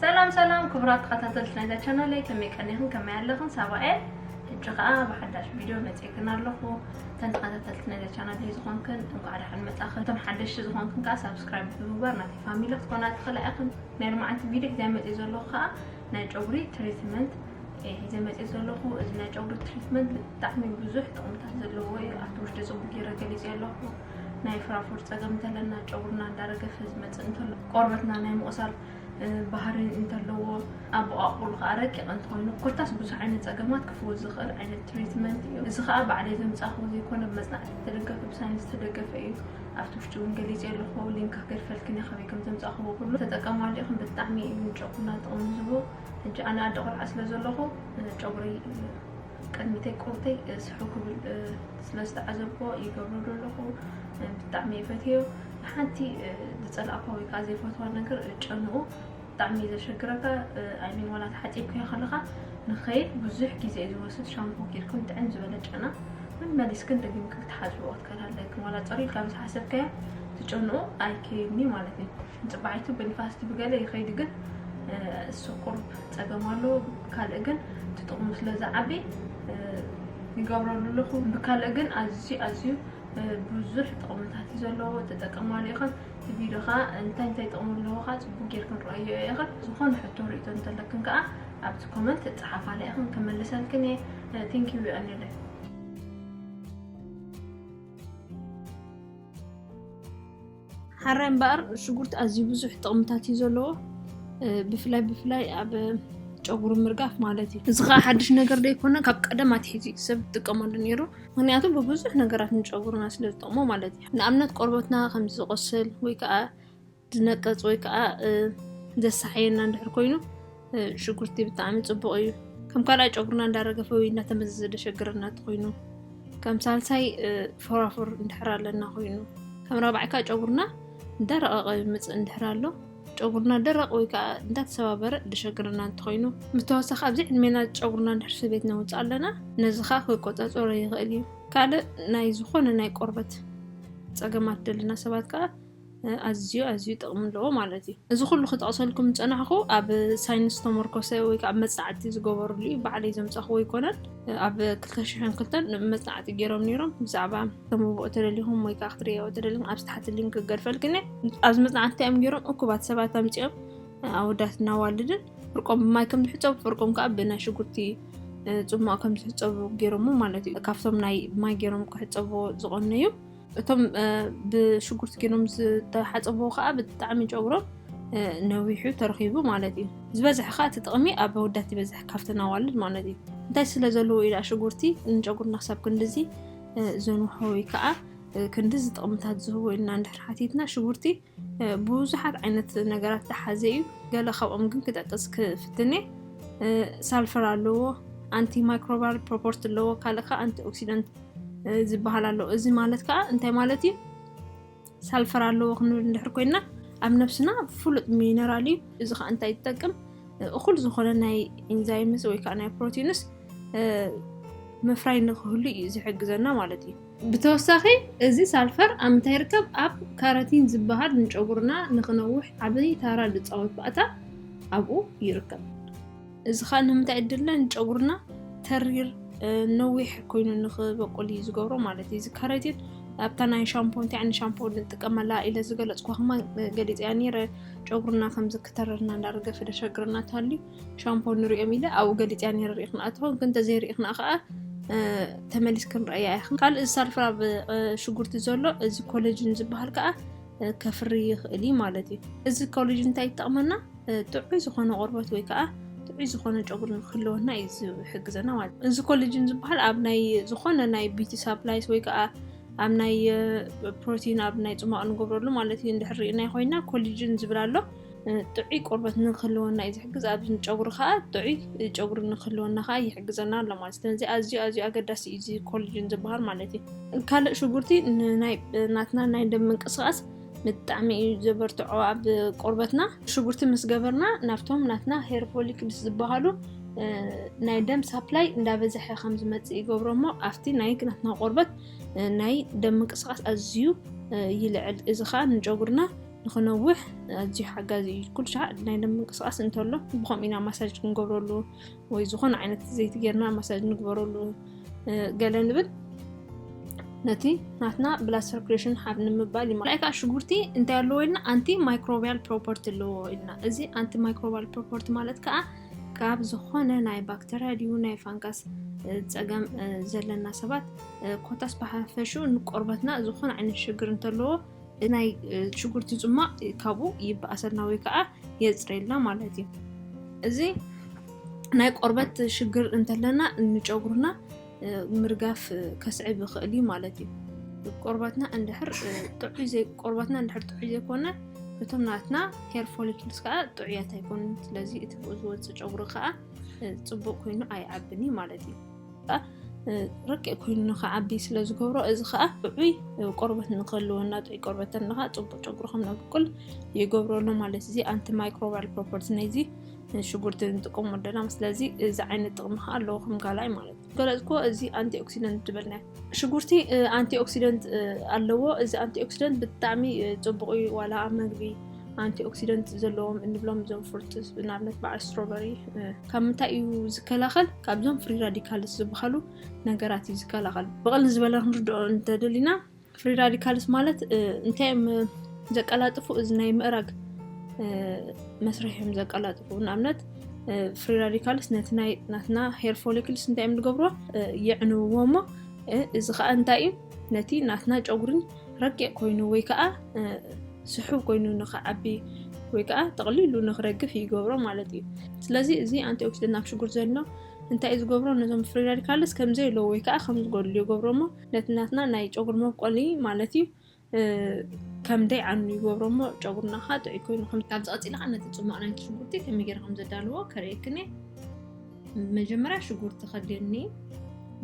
ሰላም ሰላም ክቡራት ተኸታተልቲ ናይዛ ቻናለይ፣ ከመይ ቀኒኽን ከመይ ኣለኽን? ሳባኤል ሕጂ ኸኣ ብሓዳሽ ቪድዮ መጺእክን ኣለኹ። እተን ተኸታተልቲ ናይዛ ቻናለይ ዝኾንክን እንኳዕ ደሓን መጻኽን። እቶም ሓደሽቲ ዝኾንክን ከኣ ሳብስክራይብ ብምግባር ናተይ ፋሚሊ ክትኮና ትኽእላ ኢኽን። ናይ ሎማዓንቲ ቪድዮ ሒዘ መጺእ ዘለኹ ከኣ ናይ ጨጉሪ ትሪትመንት እየ ሒዘ መጺእ ዘለኹ። እዚ ናይ ጨጉሪ ትሪትመንት ብጣዕሚ ብዙሕ ጥቕምታት ዘለዎ እዩ። ኣብቲ ውሽጢ ጽቡቅ ገይረ ገሊጸ ኣለኹ። ናይ ፍራፎር ጸገም እንተለና፣ ጨጉርና እንዳረገፈ ዝመጽእ እንተሎ፣ ቆርበትና ናይ ምቑሳል፣ እ፣ ባህሪ እንተለዎ፣ ኣበቋቑሉ ከኣ ረቂቕ እንተኾይኑ፣ ኮታስ ብዙሕ ዓይነት ጸገማት ክፍውስ ዝኽእል ዓይነት ትሪትመንት እዩ። እዚ ከኣ ባዕለይ ዘምጻእኩዎ ዘይኮነ፣ ብመጽናዕቲ ዝተደገፈ፣ ብሳይንስ ዝተደገፈ እዩ። ኣብቲ ውሽጢ እውን ገሊጸ ኣለኹ። ሊንክ ክገድፈልክን እየ፣ ካበይ ከም ዘምጻእኩዎ ኩሉ። ተጠቀማሉ ኢኹም፣ ብጣዕሚ እዩ ንጨጉርና ጥቕሚ ዝህቦ። ሕጂ ኣነ ኣደ ቆልዓ ስለ ዘለኹ፣ እ፣ ጨጉረይ፣ እ፣ ቅድሚተይ ቁርተይ፣ እ፣ ስሑ ክብል፣ እ፣ ስለ ዝተዓዘብኩዎ ይገብሮ ዶ ኣለኹ። እ፣ ብጣዕሚ እየ ፈትዮ። ሓንቲ፣ እ፣ ዝጸላእኳ ወይ ከኣ ዘይፈትዋ ነገር፣ እ፣ ጨንኡ ብጣዕሚ እዩ ዘሸግረካ። እ፣ ኣይሚን ዋላ ተሓጺብካዮ ከለኻ ንኸይድ ብዙሕ ግዜ እዩ ዝወስድ። ሻምፖ ጌርክን ጥዕም ዝበለ ጨና መመሊስክን ደጊምክን ክትሓጽብኦ ክትክእል ኣለክን። ዋላ ጸሪልካ ምስ ሓሰብካዮ ትጨንኡ ኣይከይድን እዩ ማለት እዩ። ንጽባሒቱ ብንፋስቲ ብገለ ይኸይድ፣ ግን፣ እ፣ እሱ ቁሩብ ጸገም ኣለዎ። ካልእ ግን እቲ ጥቕሙ ስለ ዝዓቢ፣ እ፣ ይገብረሉ ኣለኹ። ብካልእ ግን ኣዝዩ፣ ኣዝዩ፣ እ፣ ብዙሕ ጥቕምታት እዩ ዘለዎ። ተጠቀማሉ ኢኽን። እቲ ቪድዮ ኸኣ እንታይ እንታይ ጥቕሚ ኣለዎ ኸኣ ጽቡቅ ጌርክን ረኣዮ ኢኽን። ዝኾነ ሕቶ ርእይቶ እንተለክን ከኣ ኣብቲ ኮመንት ጸሓፋለ ኢኽን፣ ክመልሰልክን እየ። እ፣ ቴንኪዩ ይቐንየለይ። ሓራይ እምበኣር ሽጉርቲ ኣዝዩ ብዙሕ ጥቕምታት እዩ ዘለዎ። እ፣ ብፍላይ፣ ብፍላይ ኣብ ጨጉሪ ምርጋፍ ማለት እዩ። እዚ ኸኣ ሓድሽ ነገር ዘይኮነ፣ ካብ ቀደም ኣትሒዙ እዩ ሰብ ዝጥቀመሉ ነይሩ። ምኽንያቱ ብብዙሕ ነገራት ንጨጉርና ስለ ዝጠቕሞ ማለት እዩ። ንኣብነት ቆርበትና ከም ዝቖስል ወይ ከኣ ዝነቀጽ ወይ ከኣ፣ እ፣ ዘሳሕየና እንድሕር ኮይኑ፣ እ፣ ሽጉርቲ ብጣዕሚ ጽቡቕ እዩ። ከም ካልኣይ ጨጉርና እንዳረገፈ ወይ እንዳተመዘዘ ደሸግረና እንተኾይኑ፣ ከም ሳልሳይ፣ እ፣ ፎራፎር እንድሕር ኣለና ኮይኑ፣ ከም ራብዓይ ከኣ ጨጉርና እንዳረቐቐ ይመጽእ እንድሕር ኣሎ፣ ጨጉርና ደረቕ ወይ ከኣ እንዳተሰባበረ ደሸግረና እንተኾይኑ፣ ብተወሳኺ ኣብዚ ዕድሜና ጨጉርና እንድሕር ስቤት ነውጽእ ኣለና፣ ነዚ ከኣ ክቆጻጸሮ ይኽእል እዩ። ካልእ ናይ ዝኾነ ናይ ቆርበት ጸገማት ደለና ሰባት ከኣ፣ እ፣ ኣዝዩ፣ ኣዝዩ ጥቕሚ ኣለዎ ማለት እዩ። እዚ ኩሉ ክጠቕሰልኩም ዝጸናሕኩ ኣብ ሳይንስ ዝተመርኮሰ ወይ ከኣ ኣብ መጽናዕቲ ዝገበሩሉ እዩ። ባዕለይ ዘምጻእኩዎ ኣይኮነን። እ፣ ኣብ ክልተ ሽሕን ክልተን መጽናዕቲ ገይሮም ነይሮም። ብዛዕባ ተንብቦ ተደሊኹም ወይ ከኣ ክትርእዮ ተደሊኹም ኣብዚ ታሕቲ ሊንክ ክገድፈልክን እየ። ኣብዚ መጽናዕቲ እንታይ እዮም ገይሮም? እኩባት ሰባት ኣምጺኦም፣ እ፣ ኣወዳትን ኣዋልድን ፍርቆም ብማይ ከም ዝሕጸቡ፣ ፍርቆም ከኣ ብናይ ሽጉርቲ፣ እ፣ ጽሟቕ ከም ዝሕጸቡ ገይሮሞ ማለት እዩ። ካብቶም ናይ ማይ ገይሮም ክሕጸብዎ ዝቐነዩ እቶም፣ እ፣ ብሽጉርቲ ገይሮም ዝተሓጸብዎ ከኣ ብጣዕሚ ጨጉሮም፣ እ፣ ነዊሑ ተረኺቡ ማለት እዩ። ዝበዝሐ ከኣ እቲ ጥቕሚ ኣብ ኣወዳት ይበዝሕ ካብተን ኣዋልድ ማለት እዩ። እንታይ ስለ ዘለዎ እዩ ደኣ ሽጉርቲ ንጨጉርና ክሳብ ክንድዚ፣ እ፣ ዘንውሖ ወይ ከኣ፣ እ፣ ክንድዚ ጥቕምታት ዝህቦ ኢልና እንድሕር ሓቲትና፣ ሽጉርቲ፣ እ፣ ብዙሓት ዓይነት ነገራት ዝሓዘ እዩ። ገለ ካብኦም ግን ክጠቅስ ክፍትን እየ። እ፣ ሳልፈር ኣለዎ፣ ኣንቲ ማይክሮባል ፕሮፖርቲ ኣለዎ፣ ካልእ ከኣ ኣንቲ ኦክሲደንት እ፣ ዝበሃል ኣሎ። እዚ ማለት ከኣ እንታይ ማለት እዩ? ሳልፈር ኣለዎ ክንብል እንድሕር ኮይንና፣ ኣብ ነብስና ፍሉጥ ሚነራል እዩ። እዚ ከኣ እንታይ ይጠቅም? እ፣ እኹል ዝኾነ ናይ ኢንዛይምስ ወይ ከኣ ናይ ፕሮቲንስ፣ እ፣ ምፍራይ ንክህሉ እዩ ዝሕግዘና ማለት እዩ። ብተወሳኺ፣ እዚ ሳልፈር ኣብ ምንታይ ይርከብ? ኣብ ካራቲን ዝበሃል ንጨጉርና ንክነውሕ ዓብዪ ታራ ዝጻወት ባእታ ኣብኡ ይርከብ። እዚ ኸኣ ንምንታይ ዕድልና ንጨጉርና ተሪር፣ እ፣ ነዊሕ ኮይኑ ንኽበቁል እዩ ዝገብሮ ማለት እዩ። እዚ ካራቲን ኣብታ ናይ ሻምፖ፣ እንታይ ዓይነት ሻምፖ ንጥቀመላ ኢለ ዝገለጽኩዋ ከማን፣ እ፣ ገሊጸያ ነይረ። ጨጉርና ከምዚ ክተረርና እንዳረገፈ ደሸግረና እንተሃልዩ ሻምፖ ንሪኦም ኢለ ኣብኡ ገሊጸያ ነይረ፣ ርኢኽንኣ ትኸውን። ግን እንተዘይርኢኽንኣ ኸኣ፣ እ፣ ተመሊስክን ረኣያ ኢኽን። ካልእ እዚ ሳልፈር ኣብ፣ እ፣ ሽጉርቲ ዘሎ እዚ ኮለጅን ዝበሃል ከኣ፣ እ፣ ከፍሪ ይኽእል እዩ ማለት እዩ። እዚ ኮለጅን እንታይ ይጠቕመና? እ፣ ጥዑይ ዝኾነ ቆርበት ወይ ከኣ ጥዑይ ዝኾነ ጨጉሪ ንክህልወና እዩ ዝሕግዘና ማለት እዩ። እዚ ኮለጅን ዝበሃል ኣብ ናይ ዝኾነ ናይ ቢዩቲ ሳፕላይስ ወይ ከኣ ኣብ ናይ፣ እ፣ ፕሮቲን ኣብ ናይ ጽሟቕ ንገብረሉ ማለት እዩ። እንድሕር ርኢናዮ ኮይና ኮለጅን ዝብል ኣሎ። እ፣ ጥዑይ ቆርበት ንክህልወና እዩ ዝሕግዝ። ኣብ ጨጉሪ ከኣ ጥዑይ ጨጉሪ ንክህልወና ከኣ ይሕግዘና ኣሎ ማለት እዩ። ስለዚ ኣዝዩ፣ ኣዝዩ ኣገዳሲ እዩ እዚ ኮለጅን ዝበሃል ማለት እዩ። ካልእ ሽጉርቲ ንናይ፣ ናትና ናይ ደም ምንቅስቓስ ብጣዕሚ እዩ ዘበርትዖ ኣብ ቆርበትና። ሽጉርቲ ምስ ገበርና ናብቶም ናትና ሄር ፎሊክልስ ዝበሃሉ፣ እ፣ ናይ ደም ሳፕላይ እንዳበዝሐ ከም ዝመጽእ ይገብሮ እሞ ኣብቲ ናይ ናትና ቆርበት፣ እ፣ ናይ ደም ምንቅስቓስ ኣዝዩ፣ እ፣ ይልዕል። እዚ ኸኣ ንጨጉርና ንኽነውሕ ኣዝዩ ሓጋዚ እዩ። ኩሉ ሻዕ ናይ ደም ምንቅስቃስ እንተሎ ብኸምኡ ኢና ማሳጅ ክንገብረሉ ወይ ዝኾነ ዓይነት ዘይቲ ጌርና ማሳጅ ንግበረሉ ገለ ንብል። ነቲ ናትና blood circulation ሓፍ ንምባል እዩ። ካልኣይ ከዓ ሽጉርቲ እንታይ ኣለዎ ኢልና? Antimicrobial property ኣለዎ ኢልና። እዚ antimicrobial property ማለት ከዓ ካብ ዝኾነ ናይ ባክተርያ ድዩ ናይ ፋንጋስ ጸገም ዘለና ሰባት ኮታስ ብሓፈሽኡ ንቆርበትና ዝኾነ ዓይነት ሽግር እንተለዎ ናይ ሽጉርቲ ጽማቕ ካብኡ ይበኣሰልና ወይ ከዓ የጽረየልና ማለት እዩ። እዚ ናይ ቆርበት ሽግር እንተለና ንጨጉርና ምርጋፍ ከስዕብ ይኽእል እዩ ማለት እዩ። ቆርበትና እንድሕር ጥዑይ ዘይ ቆርበትና እንድሕር ጥዑይ ዘይኮነ እቶም ናትና hair follicles ከዓ ጥዑያት ኣይኮኑን። ስለዚ እቲ ብኡ ዝወፅእ ጨጉሪ ከዓ ፅቡቅ ኮይኑ ኣይዓብን እዩ ማለት እዩ። ረቂቅ ኮይኑ ንክዓቢ ስለ ዝገብሮ እዚ ከዓ ጥዑይ ቆርበት ንክህልወና ጥዑይ ቆርበት ኣለና ከዓ ፅቡቅ ጨጉሪ ከም ነብቁል ይገብረሉ ማለት እዚ antimicrobial property ናይዚ ሽጉርቲ ንጥቀም ወደና። ስለዚ እዚ ዓይነት ጥቕሚ ከዓ ኣለዎ ከም ካልኣይ ማለት እዩ። ገለፅኮ እዚ antioxidant ዝበልና ሽጉርቲ antioxidant ኣለዎ። እዚ antioxidant ብጣዕሚ ፅቡቅ እዩ። ዋላ ኣብ መግቢ antioxidant ዘለዎም እንብሎም እዞም fruits ንኣብነት በዓል strawberry ካብ ምንታይ እዩ ዝከላኸል? ካብዞም free radicals ዝበሃሉ ነገራት እዩ ዝከላኸል። ብቐል ዝበለ ክንርድኦ እንተደሊና free radicals ማለት እንታይ እዮም ዘቀላጥፉ? እዚ ናይ ምእራግ መስርሕ እዮም ዘቀላጥፉ። ንኣብነት free radicals ነቲ ናይ ናትና hair follicles እንታይ እዮም ዝገብርዎ? የዕንውዎ እሞ እዚ ከዓ እንታይ እዩ? ነቲ ናትና ጨጉሪ ረቂቅ ኮይኑ ወይ ከዓ ስሑው ኮይኑ ንክዓቢ ወይ ከዓ ጠቕሊሉ ንክረግፍ ይገብሮ ማለት እዩ። ስለዚ እዚ antioxidant ኣብ ሽጉርቲ ዘሎ እንታይ እዩ ዝገብሮ? ነዞም free radicals ከም ዘየለዎ ወይ ከዓ ከም ዝጎድሉ ይገብሮ እሞ ነቲ ናትና ናይ ጨጉሪ መብቆሊ ማለት እዩ ከም ደይዓኑ ይገብሮ እሞ ጨጉርና ከዓ ጥዑይ ኮይኑ ከም ካብዚ ቀፂለ ከዓ ነቲ ፅማቕ ናይቲ ሽጉርቲ ከመይ ገይረ ከም ዘዳልዎ ከርእየክን እየ። መጀመርያ ሽጉርቲ ከድኒ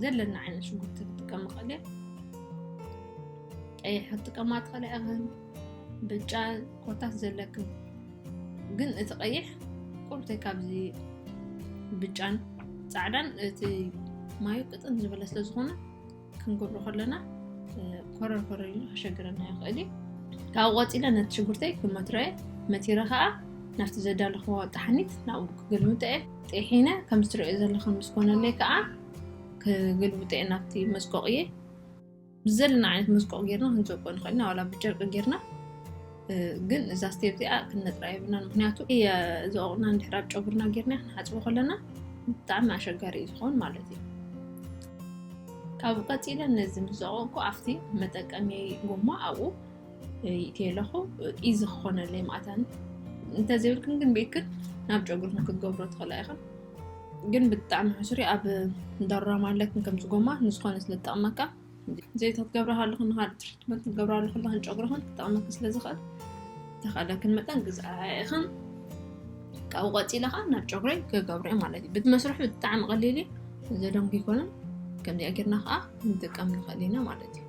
ዘለና ዓይነት ሽጉርቲ ክጥቀም እኽእል እየ። ቀይሕ ክትጥቀማ ትኽእላ ኢኽን፣ ብጫ ኮታስ ዘለክን። ግን እቲ ቀይሕ ቁርተይ ካብዚ ብጫን ፃዕዳን እቲ ማዩ ቅጥን ዝበለ ስለ ዝኾነ ክንገብሮ ከለና ኮረር ኮረር ኢሉ ከሸግረና ይኽእል እዩ። ካብኡ ቀፂለ ነቲ ሽጉርተይ ክመትሮ እየ። መቲረ ከዓ ናብቲ ዘዳለኽዎ ጣሕኒት ናብኡ ክግልብጦ እየ። ጢሒነ ከምዚ ትሪኦ ዘለኽን ምስ ኮነለይ ከዓ ክግልብጦ እየ ናብቲ መስቆቕየ። ብዘለና ዓይነት መስቆቕ ጌርና ክንዘቆ ንኽእል ኢና፣ ዋላ ብጨርቂ ጌርና። ግን እዛ step እዚኣ ክንነጥራ የብልናን፣ ምኽንያቱ እዚ ቆቕና እንድሕር ኣብ ጨጉርና ጌርና ክንሓፅቦ ከለና ብጣዕሚ ኣሸጋሪ እዩ ዝኸውን ማለት እዩ። ካብኡ ቀፂለ ነዚ ምስ ዘቆቕኩ ኣብቲ መጠቀሚ ጎማ ኣብኡ ይእትየ ኣለኹ። ኢዚ ክኾነለይ መኣታን እንተዘይብልክን ግን ብኢድክን ናብ ጨጉርክን ክትገብሮ ትኽእላ ኢኽን። ግን ብጣዕሚ ሕሱር እዩ። ኣብ ዳሩራ ማለክን ከምዚ ጎማ ንዝኾነ ስለ ዝጠቕመካ፣ ዘይቲ ክትገብራ ከለኽን ንኻልእ ትሪትመንት ክትገብራ ከለኽን ጨጉርኽን ክጠቕመኪ ስለ ዝኽእል ተኻእለክን መጠን ግዝኣ ኢኽን። ካብኡ ቀፂለ ከዓ ናብ ጨጉረይ ክገብረ ማለት እዩ። ብቲ መስርሑ ብጣዕሚ ቀሊል እዩ። ዘደንጉ ኣይኮነን። ከምዚኣ ጌርና ከዓ ክንጥቀም ንኽእል ኢና ማለት እዩ።